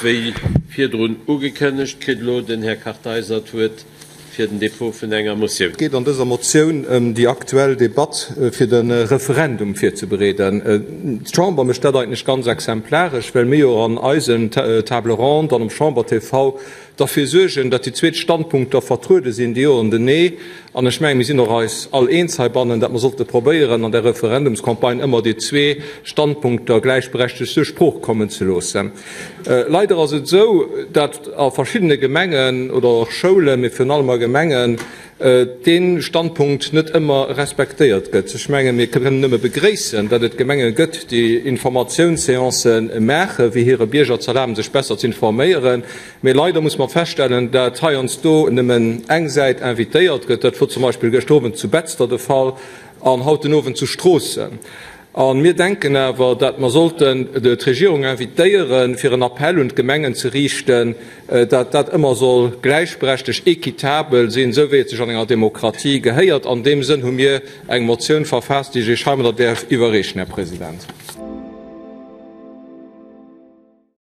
Wéi virdrun ugekënnegt, kritt elo den Här Kartheiser d'Wuert fir den Dépôt vun enger Motioun. Et geet an dëser Motioun ëm déi aktuell Debatt fir de Referendum virzebereeden. D'Chamber mécht dat eigentlech ganz exemplaresch, well mir jo an eisen Table ronde an um Chamber TV derfir suergen, datt déi zweet Standpunkter vertruede sinn, de Jo an den Nee. An ech mengen, mir sinn och eis all eens heibannen, datt mer sollte probéieren, an der Referendumscampagne ëmmer déi zwee Standpunkter gläichberechtegt zur Sprooch kommen ze loossen. Leider ass et esou, datt a verschiddene Gemengen oder och Schoulen, mee virun allem a Gemengen, dee Standpunkt net ëmmer respektéiert gëtt. Ech menge mir kënnen nëmme begréissen, datt et Gemenge gëtt, déi Informatiounsseancë maachen, fir hire Bierger z'erlaben, sech besser z'informéieren. Mee leider muss mer feststellen, dat heiansdo nëmmen eng Säit invitéiert gëtt. Dat wor zum Beispill gëschter Owend zu Betzder de Fall an haut den Owend zu Stroossen. A mir denken awer, dat mer sollten d'Regierung invitéieren, fir en Appell un d'Gemengen ze riichten, dat dat ëmmer soll gläichberechtegt, équitabel sinn, esou wéi et sech an enger Demokratie gehéiert. An deem Sënn hu mir eng Motioun verfaasst, déi ech Iech heimadder däerf iwwerreechen, Här President.